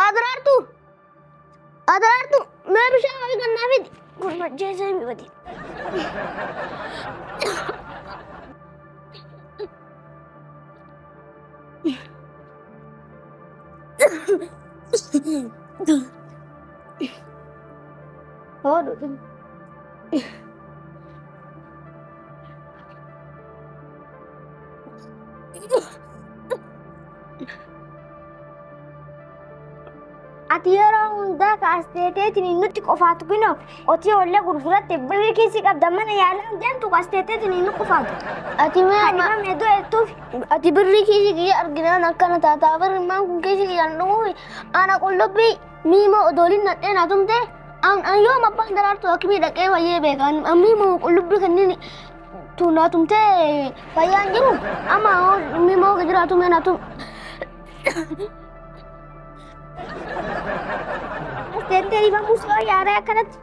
Adaraartu! Adaraartu! Mee bishaan wayii gannaa fidi. Kun ajjeesee mi badi. Hoodhu. Ati yeroo hundaa kaasteeteetiin nutti qofaatu kunoo otii ollee gurguratte birrii kiisii qabda mana yaalaa deemtu kaasteeteetiin nu qofaatu. Ati mee Kan dhibame du'eettuuf ati birrii kiisii kiyya arginaan akkana taataa birri maan kun kiisii kiyyaan dhuguufi ana qullubbii miima odooliin nadhee naa tumte an yoom abbaan daraartu akkamii dhaqee fayyee beeka an miima qullubbii kanneen naa tumte fayyaan jiru amma miima jiraatu mee naa tum. Asteettee dhibamuus yoo yaaree akkanatti.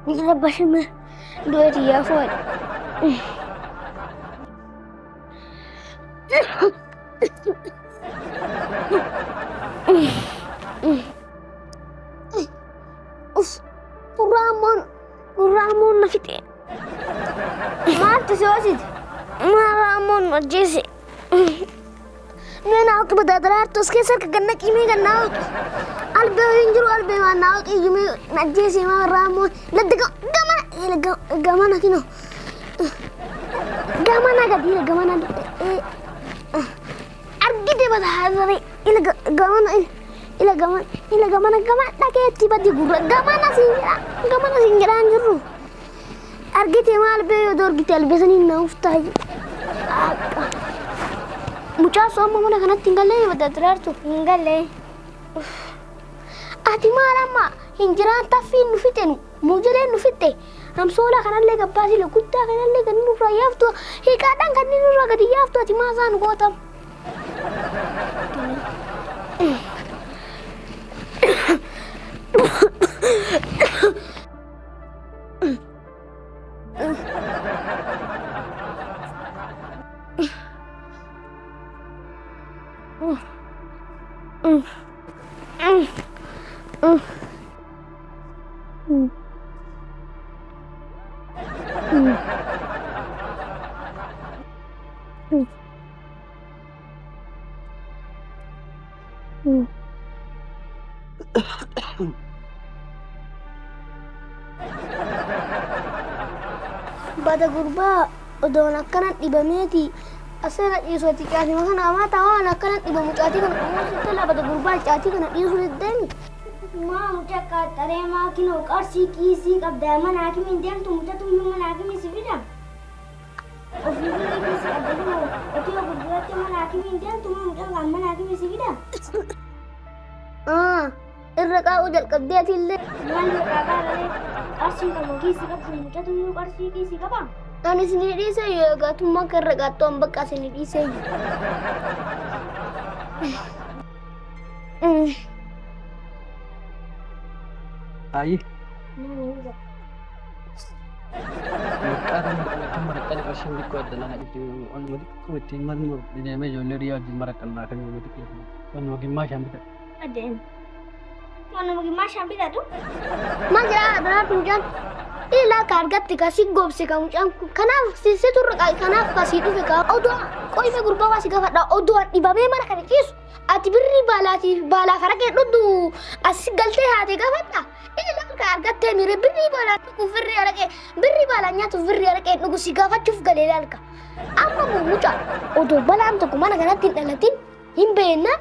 Ni rabbashime du'eeti yaa fuudhe. Uff, gurraamoon na fixe. Maaltu si hoosite? Maaraamoon ajjeese. Mee naa haqi badaa daraartu as keessa harka ganna qimee gannaa haqi. Albee hin jiru albee waan naa haqi iyyuu mee na ajjeese maaraamoon ladda gamana gamana kinoo. Gamana gadi gamana argite badaa daree ila gamana ila gamana ila gamana gamana dhageetti badi gurra gamana siin jedha gamana siin jedhaa hin jirru. Argite maal albee yoo argite albee saniin na uftaa. Akka. Mucaa sun amma mana kanatti hin gallee badaa daraartu. Hin gallee. Ati maal amma hin jiraan taffiin nu fixe nu mujaleen nu fixe hamsoola kanallee gabbaasile guddaa kanallee kan nurraa yaaftu hiikaadhaan kan nurraa gadi yaaftu ati maa isaan gootam. Bada gurbaa odoon akkana dhibameeti asirra dhiisu ati caatii kana amaa taa'aa akkana dhibamu caatii kana dhuguun tola bada gurbaa caatii kana dhiisuu dandeenyu. Maa mucaa qaxaree maa kinoo qarshii kiisii qabda mana hakimiin deemtu mucatu iyyuu mana hakimii si fida. Ofii birrii kiisii qabda kinoo otii gurguratte mana hakimiin deemtu maa mucaa kan mana hakimii si fida. Irra qaa'uu jalqabdee ati illee. Maal yoo qaaqaararee qarshii qabu kiisii qabdu mucatu iyyuu qarshii kiisii qaba. Ani isinii dhiisee yoo eegaatummaa akka irra qaattu an bakka isinii dhiisee. Ayi. Maraqqaan qarshiin xiqqoo adda lana ol xiqqoo ittiin mannu deemee ijoollee riyaa wajjin maraqqannaa kan yeroo xiqqoo wanuma gimmaa shaan bitadha. Adeem. Wanuma gimmaa shaan bitatu? Maal jedhaa daraartu mucaan ilaa ka argatte kasii goobse ka mucaan kun kanaaf situ irra kanaaf kasii dhufe ka odoo qoyme gurbaa waa si gaafadha odoo dhibamee mana kana ciisu ati birrii baalaatiif baalaa faraqee dhudhu as galtee haate gaafadha. Ilaa ka argattee mire birrii baalaa dhugu birrii araqee birrii baalaa nyaatu birrii araqee dhugu si gaafachuuf galee ilaalka. Amma mucaa odoo balaan tokko mana kanatti hin dhalatin hin beekna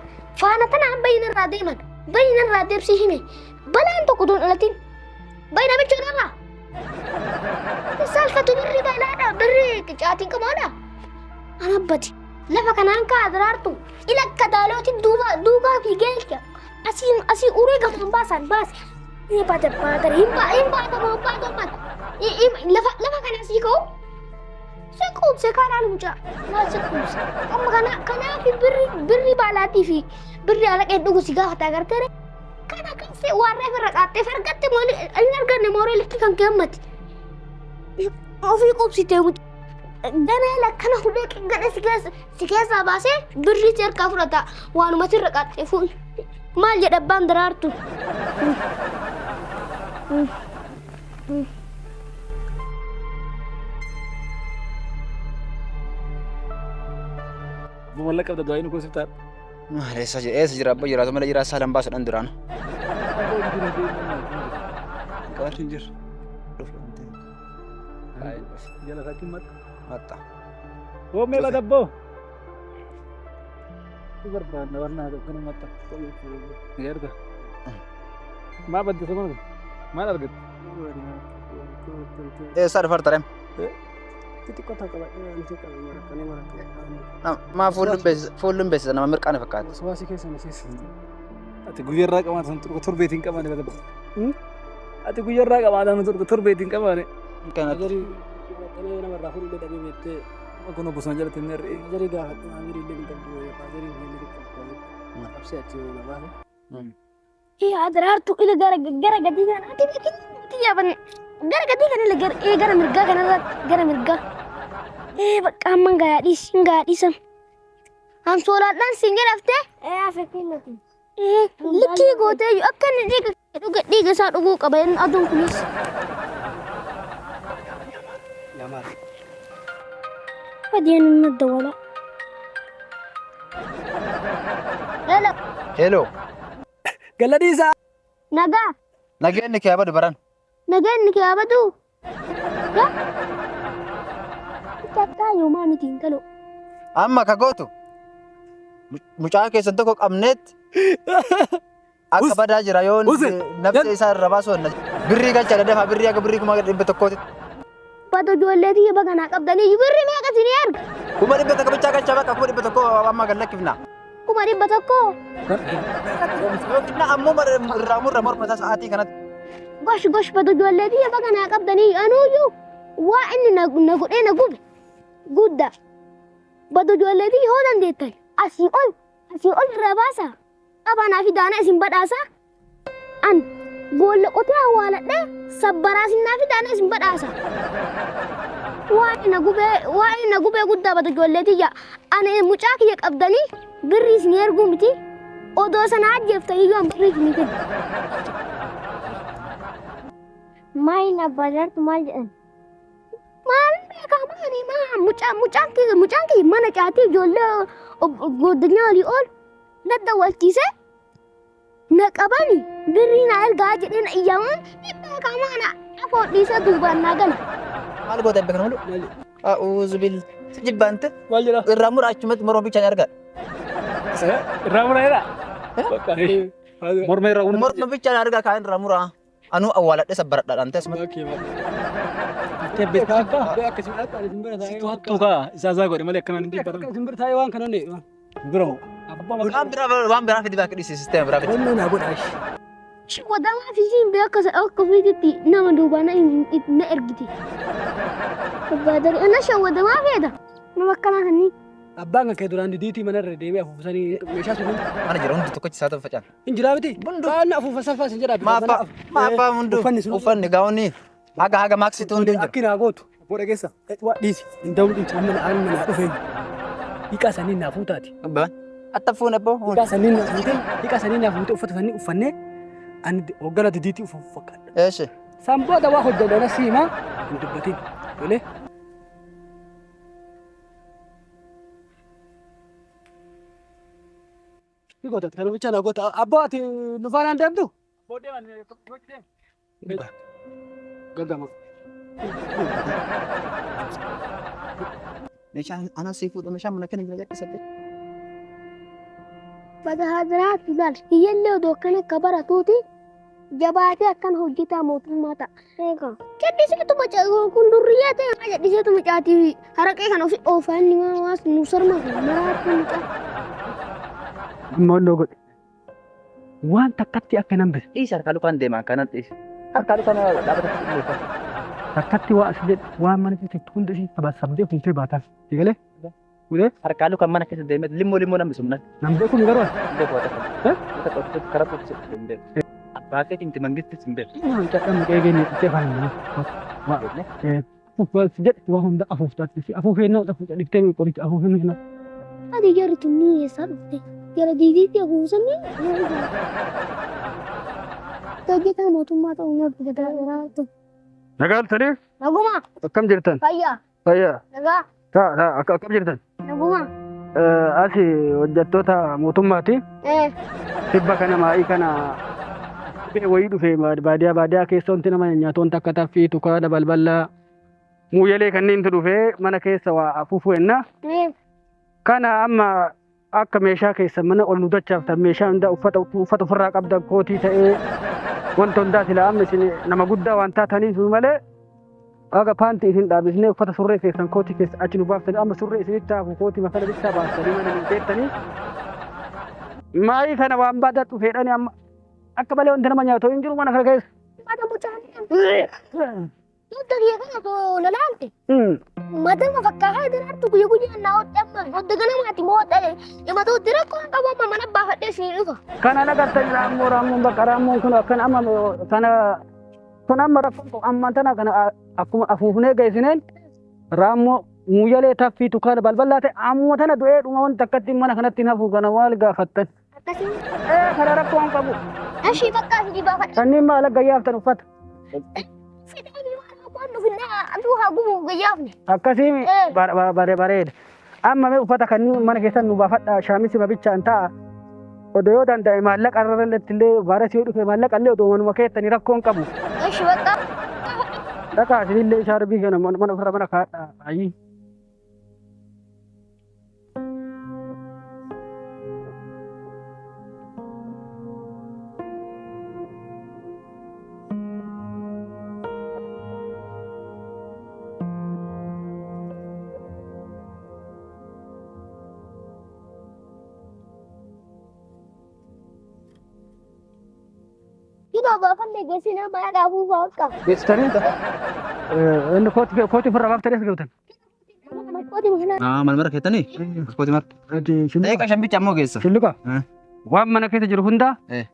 faana tanaan bayyinarraa deeman bayyinarraa deebsii hime balaan tokko odoo hin dhalatin bayyina michuudharraa. Salfatu birrii baalaadha birrii caatiin qabaadha. Anabbati lafa kanaan kaa daraartu ila akka daalooti duuba fiigee asii asii uree gamaan baasan baase. Ni baata baata hin baa hin baata moo baata baata lafa lafa kana sii ka'u. Si quubse kanaan mucaa maal si quubse amma kana kanaaf birrii birrii baalaatii fi birrii alaqee dhugu si gaafata agartee kana kan se waan reefa irra qaaxxee argatte moo hin arganne mooree likkii kan kee hammati. Ofii quubsitee mucaa. Ganaa lakkana hudhee gadhe si keessaa baasee birrii si harkaa fudhata. Waanuma sirra qaxxee fuun. Maal jedha abbaan Daraartu? Mallaqa qabda du'aa inni kuusiftaa. Maal eessa jira? Eessa jira? Abbaa jiraatu malee jira saalan baasuudhaan duraan. Hin jiru. Jala isaatti maxxa. Maxxa. Hoo meeqa dabboo? Barbaadna warna tokko maxxa. Egerta. Maa badde sama maal argatte? Eessa dhufar tarem? Xixiqqoo tokko qabadhee wanti qabu maraqqanii maraqqanii. Maa fuulluun beeksisa nama mirqaana fakkaata. Suwaasii keessa na seessa. Ati guyyarraa qabaatan torbeetiin qabaane badabba. Ati guyyarraa qabaatan torbeetiin qabaane. Kanatti. Jarii namarraa fuudhee dhabee beektee. Kun bosona jalatti inni hir'ee. Jarii gaafadhe jarii illee hin qabdu jarii illee hin qabdu. Qabsee achi na baase. Yaa Daraartu ila gara gadii kana ati beekin yaaban gara gadii kana ila gara mirgaa kanarratti gara mirgaa. Bakka amma gaadhiis hin gaadhiisan. Ansoolaadhaan siin jedhaftee? Afeekinnati. Likkii gootee akka inni dhiiga dhiiga isaa dhuguu qaba inni aduun kunis. Yamaar. Fadiyaan inni dawwala. Hello. Hello. Galladhiisaa. Nagaa. Nageenyi kee abadu baran. Nageenyi kee abadu. Yaa. Takkaa yoomaa miti hin galu. Amma ka gootu mucaa keessan tokko qabneet akka badaa jira yoo nafsi isaa irra baasuu birrii galcha dadafaa birrii akka birrii 100,000. Bado ijoollee tiyya baganaa qabdanii birrii meeqa isinii erga? 100,000 bichaa galcha bakka 100,000 amma gad lakkifna. 100,000? Yookiin ammoo irraa murra morma isaa sa'aatii kanatti. Gosh gosh bado ijoollee tiyya baganaa qabdanii anuuyyuu waa inni na godhee na gube guddaa. Bado ijoollee tiyya hoo dandeettan asii ol irraa baasa. Qabanaa fi daanaa isin badhaasa. An boolla qotee awwaaladhee sabbaraa sinnaa fi daanaa isin badhaasa. Waa'ee na gubee guddaa bado ijoollee tiyya. Ani mucaa kiyya qabdanii birrii isin erguu miti. Odoo sana ajjeeftan iyyuu an birrii isinii kenna. Maal abbaa Daraartu maal jedhan? Maal beekaa maali maa mucaan kiyya mana caatii ijoollee godinaa olii ol na dawwalchiise na qabani birrii na ergaa jedhee na iyyamuun ni beekaa maana afoo dhiisee duubaan naa gala. Maal goota beekan malu? A'uuzu bil jibbaante. Maal jedha? Irraa mura achumatti morma bichaan argaa. Irraa mura jedha? Morma irraa Morma bichaan argaa kaan irraa mura. Anuu awwaaladhee sabbaradhaadhaan ta'es. Hattuu kaa isaa isaa godhe malee akkanaan hin dhiibbatan. Isin bira taa'ee waan kana ne. Biroo. Waan biraa fidi baakii dhiisi sisteema biraa fidi. Wanni naa godha ishee. Wadamaa fi isiin beeka akka ofiitti nama duubaa na ergite. Abbaa Darii ana shawwadamaa feeta. Nama akkanaa kanneen. Abbaan kan kee duraan diitii mana irra deemee afuufasanii meeshaa sun. Mana jira hundi tokkochi isaa ta'u facaan. Hin jiraa miti. Baanna afuufa saffaa sin jedhaa. Maaffaa hunduu uffanni gaa'onni haga haga maaksituu hundi jira. Akki naa gootu. Booda keessa waa dhiisi. Hin ta'u dhiisi amma na amma naa dhufee. Hiikaa sanii naa fuutaati. Abbaan atta fuun abboo. Hiikaa sanii naa fuutee hiikaa sanii naa fuutee uffata sanii uffannee ani hoggana diitii uffatu fakkaadha. Eeshi. San booda waa hojjedhana siimaa hin dubbatin. Tolee. Goota kana bicha na goota abboo ati nu faanaan deemtu? Gagama. Meeshaan ana sii fuudhu meeshaan mana kana jira jalqisate. Bada hadaraatu laal hiyyallee odoo akkana akka baratuuti jabaatee akkana hojjetaa mootummaa ta'a. Jedhiseetuma kun durriyyee ta'e maa jedhiseetuma caatii haraqee kan ofi oofaa inni waas nu sarma maraatti mucaa. Amma onnoo godhe. Waan takkatti akka nan bise. Dhiisi harkaa lukaan deemaa kana dhiisi. Harkaa lukaan dhaabata. Takkatti waa as jedhe waan mana keessatti hunda ishee sabasabdee fuutee baataaf. Eegalee? Fuutee? Harkaa lukaan mana keessa deemee limmoo limmoo namni sumna. Nam beeku ni garuu as. Beeku waa takka. Takka karaa tokko hin beeku. Abbaa keetiin mangisti hin beeku. Waan caqqa muqee geenye itti afaan hin beeku. Afuuf jedhe waa hunda afuuf taatee afuufee na afuuf dhiftee qoricha afuufee na. Ati jarri tunni eessaa dhufte? Jara diidiitti afuufsanii. Hojjetaa mootummaa ta'uu na dhufe. Nagaa galtanii? Naguma. Akkam jirtan? Fayyaa. Fayyaa. Nagaa. Taa taa akkam jirtan? Naguma. Asi hojjettoota mootummaati. Tibba kana maa'ii kana dhibee wayii dhufe baadiyyaa baadiyyaa keessa wanti nama nyaatu wanta akka taffii tukaana balbalaa muuyalee kanneentu dhufee mana keessa waa afuufuu enna. Kana amma akka meeshaa keessa mana ol nu dachaaftan meeshaa hundaa uffata uffata ofirraa qabdan kootii ta'ee wanta hundaa sila amma isin nama guddaa waan taataniif malee aga paantii isin dhaabisnee uffata surree keessan kootii keessa achi nu baaftanii amma surree isinitti haafu kootii makana bittaa baastanii mana nu geettanii maayii kana waan badaa dhufeedhani amma akka malee wanti nama nyaatu hin jiru mana kana keessa. Mata mucaan. Dugda kiyya kana osoo na laalte. Madama fakkaataa diraartu guyya guyyaan naa hodhe amma hodhe ganamaati moo hodhe himata hodhe rakkoo hin qabu amma mana baafadhee isin dhufa. Kana nagartani raammoo raammoon bakka raammoon kun akkana amma kana kun amma rakkoon amma tana kana akkuma afuufnee geessineen raammoo muuyalee taffii tukaana balbalaa ta'e amma tana du'ee dhuma wanta akkatti mana kanatti hin hafu kana maal gaafattan. Akkasii. Kana rakkoo hin qabu. Ashii bakka asii baafadhe. Kanneen maal akka gayyaaftan uffata. Fedhanii waan dhufinaa aduu haa gubu gayyaafne. Akkasii bareeda. Amma mee uffata kanneen mana keessan nu baafadha shaamisi mabichaan ta'a. Odoo yoo danda'e maallaqa irratti illee vaayirasii yoo dhufe maallaqa illee odoo manuma keessanii rakkoo hin qabu. Ashii bakka. Dhaqaa isinillee shaarbii kana mana ofirra mana kaa'adha. Ayi. Kino baafannee geessinee mana dhaabuuf akka. Geessitanii? Inni kootii kootii ofirraa baaftanii as galtan. Kootii mana. Maal mara keettanii? Kootii mara. Daqiiqaa shan bicha ammoo geessa. Shilluqa. Waan mana keessa jiru hunda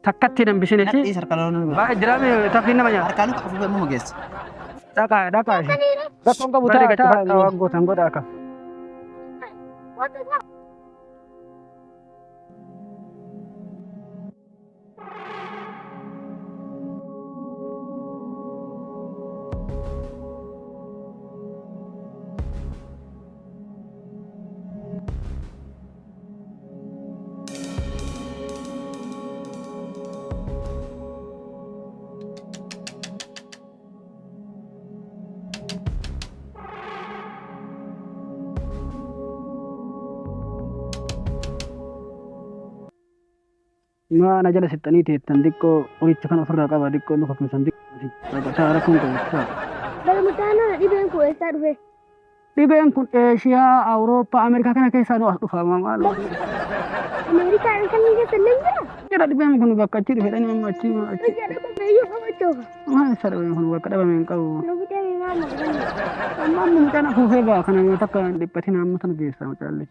takkatti hin hambisine fi Nadhii harka loonuu. baay'ee jiraame taffiin nama nyaata. Harkaan afuufee ammoo geessa. Dhaqaa dhaqaa. Rakkoon qabu ta'a ta'a waan gootan godha akka. Mana jala sittanii teettan xiqqoo qoricha kana ofirraa qaba xiqqoo luka keessan xiqqoo ta'a rakkoon qabu ta'a. Barmutaan dhibeen kun eessaa dhufe? Dhibeen kun Eeshiyaa, Awurooppaa, Ameerikaa kana keessaa nu as dhufa maal. Ameerikaan kan keessa illee jira? Jira dhibeen kun bakka achi dhufe dhani amma achi achi. Biyya dhabame iyyuu qabachuuf. Maal isa dhibeen kun bakka dhabame hin qabu. Nu fidee maal maqaan? Amma amma mucaan afuufee ba'a kana yoo takka dhiphatina amma sana geessa mucaallee.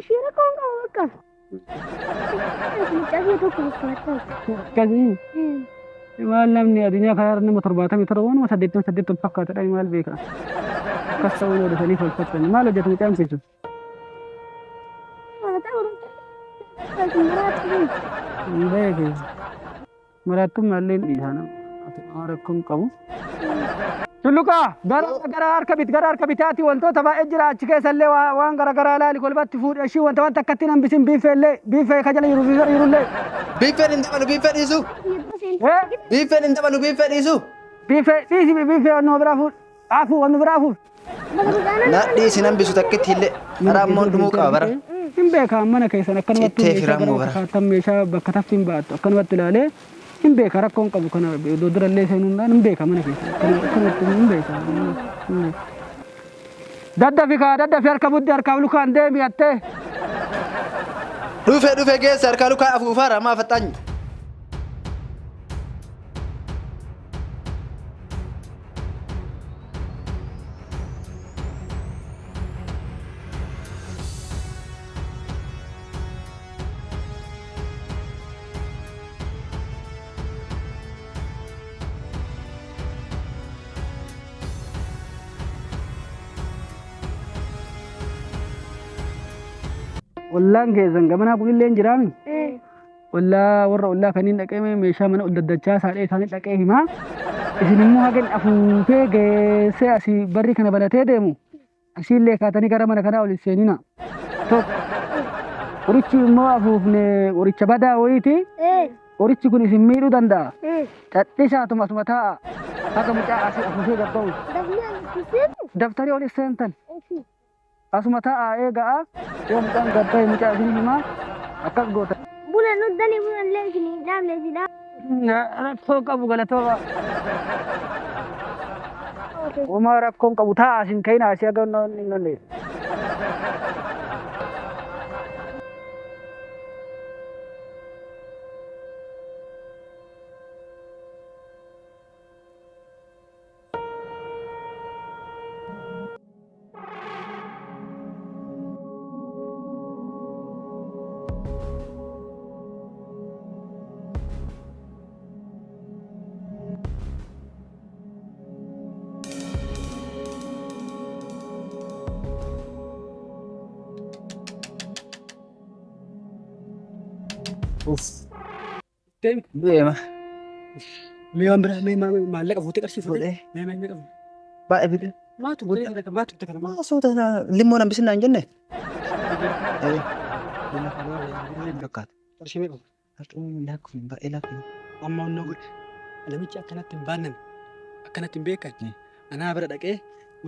Ishee rakkoon qabu bakka. Mucaa tokko fakkaata. Akkasii. Maal namni addunyaa kana irra nama 77 waanuma 88 ol fakkaatadha maal beeka. Akkas ta'uun oolchanii tolfatani maal hojjetu mucaan keessu. Hin beeku. Maraattummaa illee hin dhiisaa nama rakkoon qabu. Tulluqaa gara harka bit gara harka bitaatti wantoota baay'ee jira achi keessa illee waan gara garaa ilaali kolbatti fuudhe ishii wanta wanta akkatti hin hambisin biiffee illee biiffee ka jala jiru biiffee jiru illee. Biiffeen hin dabalu biiffee dhiisu. Biiffeen hin dabalu biiffee dhiisu. Biiffee dhiisi biiffee wannu biraa fuudh afuu wannu biraa fuudh. Nadhii isin hambisu takkitti illee raammoon dhumuu qaba bara. Hin beekaa mana keessan akkanumatti Cittee fi raammoo bara. kaattan meeshaa bakka taftiin baattu akkanumatti ilaalee hin beeka rakkoon qabu kana iddoo durallee seenuudhaan hin beeka mana keessa akkanumatti hin beeka. Daddafi kaa daddafi harka budde harkaaf lukaan deemi attee. Dhufee dhufee geessa harkaa lukaa afuufaara maa faxaanyi. Ollaan keessan gamanaa kunillee hin jiraami. Ollaa warra ollaa kanneen dhaqee meeshaa mana ol daddachaa saadhee isaanii dhaqee himaa. Isin immoo hagan afuufee geessee asii barri kana banatee deemu. Asiillee kaatanii gara mana kanaa ol hin seenina. Tokko. Qorichi immoo afuufne qoricha badaa wayiiti. Qorichi kun isin miidhuu danda'a. Cadhisaatuma asuma taa'a. Haga mucaa asii afuufee gabba'u. Daftarii ol seentan. Asuma taa'a eega'a. Yoo mucaan gabba'e mucaa isin himaa. Akkas goota. Buna nuddani buna illee isin hin dhaabne sidhaa. Rakkoo qabu galatooma. Homaa rakkoon qabu taa'a isin ka'ina asii haga hin nonne. Deemi. Deema. Mee waan biraa mee maallaqa fuutee qarshii fuutee. Fuudhee. Mee mee mee qabu. Baay'ee fide. Maatu buttee kana maatu buttee kana maatu. Maa suuta limmoo nambisin naan jenne. Fakkaata. Qarshii mee qabu. Har'uun lakkuun baay'ee lakkuun. Amma onnoo godhe. Namichi akkanatti hin baanname. Akkanatti hin beekan. Anaa bira dhaqee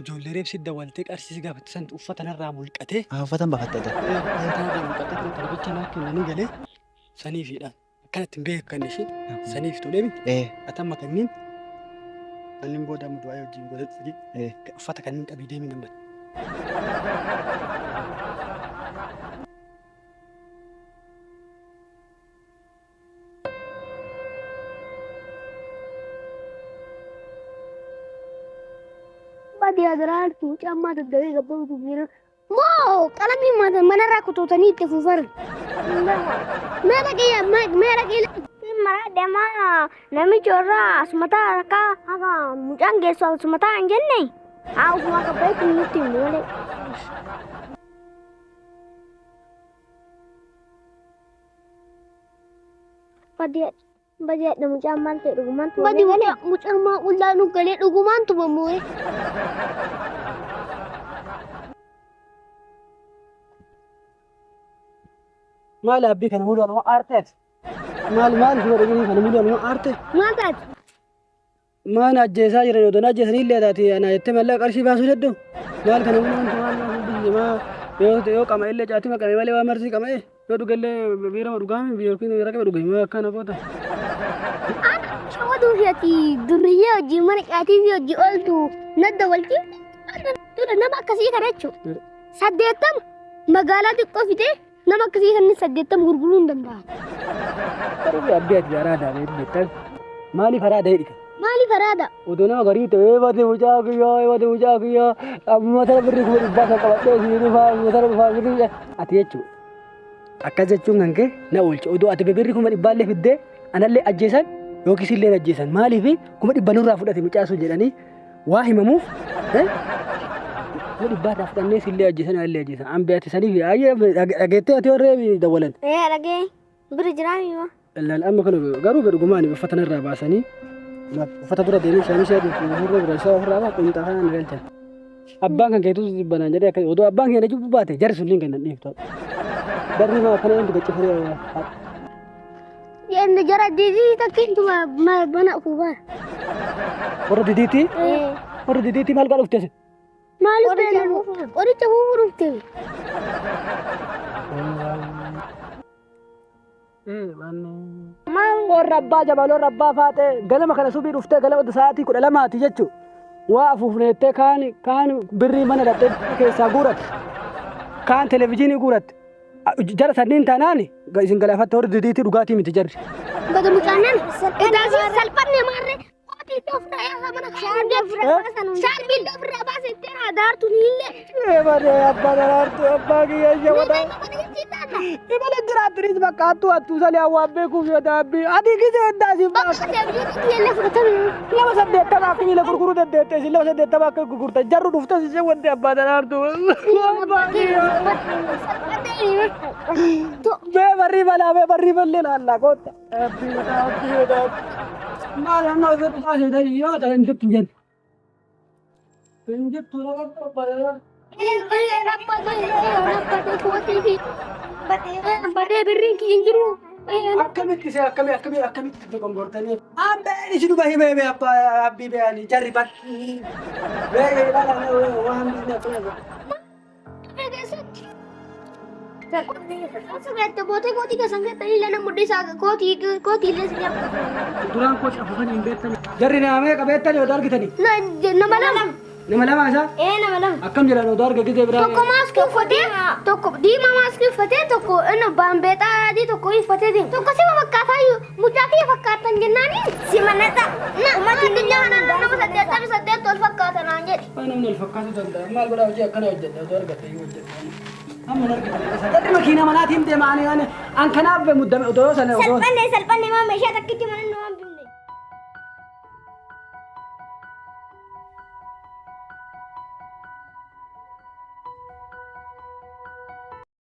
ijoollee reebsi dawwaltee qarshii si gaafatti san uffata narraa mulqatee. Uffatan baafatta jira. Uffata narraa mulqatee kan kana naa kennanii galee saniifidhaan. Akkanatti hin beekan ishee saniif toleemi. Atamma kanneen kanneen booda amma du'aa wajjin godhadhu uffata kanneen qabii deemi namni. Badii adaraan mucaan maa daddabee gabbatu jira. Moo qalamii manarraa kutootanii itti fuufan. Mee dhaqee mee dhaqee. Mara deemaa namichi warra asumataa akka haga mucaan geessu asumataa hin jenne. Haa ofuma qabbaeetti nutti himu malee. Badii badii mucaan maal ta'e dhugumaan tumamee Badii galee. Mucaan maa qullaa nu galee dhugumaan tumamoo. Maal abbii kana muudaan waan aarteet? Maal maal fi godhanii kana muudaan waan aarte? Maal taate? Maan ajjeesaa jiran odoo ajjeesanii illee taate ana jettee mallaqa qarshii baasuu hedduu? Maal kana muudaan maal maal biyya maa yoo yoo qama illee caatii maqame malee waa marsii qama'e yoo dhugallee biirama dhugaame yookiin raqame dhuge maa akkana goota. Shawaduu fi ati durriyyee hojii mana caatii fi hojii ooltu nadda waltii nama akkasii kana jechuudha. 80 magaalaa xiqqoo fidee nama akkasii kanneen 80 gurguruu hin danda'an. Garuu abbii ati araada beektan maaliif araada jedhika? Maaliif araada? Odoo nama garii ta'e bade mucaa kiyyaa bade mucaa kiyyaa amma tana birrii 500,000 kan qabadhee isin dhufaa amma tana dhufaa birrii ati jechuudha. Akkas jechuun kan kee na oolche odoo ati birrii 500,000 illee fiddee anallee ajjeesan yookiis illee ajjeesan maaliif 500,000 nurraa fudhate mucaa sun jedhanii waa himamuuf 500,000 irraa fudhannee sillee ajjeesan anallee ajjeesan an beekte saniif dhageettee ati warree dawwalan. Dhagee bira jiraami maa. Laal amma kana garuu dhugumaan uffata narraa baasanii uffata dura deemee shaamishee ofirra bira isaa ofirraa baa quncaa kana na galchan. Abbaan kan keetu banaan jedhee akka odoo abbaan keenya jibbuu baate jarri sun kan nan dhiiftu. Barri maa akkana inni gaccifee Jenne jara didii takkiin tuma mana fuufan. Warra didiitti? Warra didiitti maal godha dhufte? Maaliif qoricha fuufuu dhufte? Warra abbaa jabal warra abbaa faaxee galama kana subii dhuftee galama sa'aatii 12 jechuudha. Waa afuufneettee kaan kaan birrii mana dhaqxee keessaa guuratte. Kaan televezyiinii guuratte. Jara sanniin taanaan isin galaafatte warri didiitti dhugaatii miti jarri. Bada mucaanan edaasii salphanne maarree qootii iddoo ofirraa yaasaa mana shaarbii iddoo ofirraa baasee ittiin adaartu ni illee. Badee abbaa daraartu abbaa kiyya Meeqa shawadhaa. mana jechiidhaan. Imala jiraattunis bakka hattuu hattuu salee hawwaan beekuuf yoo daabbii. Ati gisee hundaa siif Bakka deebi'ee illee fudhatame. 280 akka miila gurguruu dandeette isin 280 akka gurgurtan jarru dhuftas ishee wanti abbaa daraartu. Bee barrii balaa bee barrii ballee laallaa kootta. Maal amma osoo dhufaa seetanii yoo ta'an hin jirtu jenna. Hin jirtu nama abbaa. Badee birriin kiyya hin jiru. Akkamitti see akkamii akkamii akkamitti gongortanii? Abbeen isin dhuba himee bee abbaa abbii bee jarri bar. Bee balaa waan biizni akkana. Bootee kootii keessan keessatti illee nama mudhisaa kootii kootii illee si nyaata. Duraan kootii afuufanii hin beektani. Jarri nama meeqa beektani odoo argitanii? Nama lama. Nama lama isaa? Ee nama lama. Akkam jedhan odoo arga gisee biraa? Tokko maaskii uffatee tokko diimaa maaskii uffatee tokko inni baambeexaa adii tokko uffatee deema. Tokko sima fakkaataa iyyuu mucaa kiyya fakkaatan jennaani. Sima naxa. Uummata addunyaa kana nama 88 ol fakkaata naan jedhe. Waan namni wal fakkaatuu danda'a. Maal godhaa hojii akkana hojjedha odoo argatte iyyuu hojjedha. Amma hin argitan. Jarri makiina manaatiin deema ani an kanaaf muddame odoo sana odoo. Salphanne salphanne maa meeshaa takkitti mana nu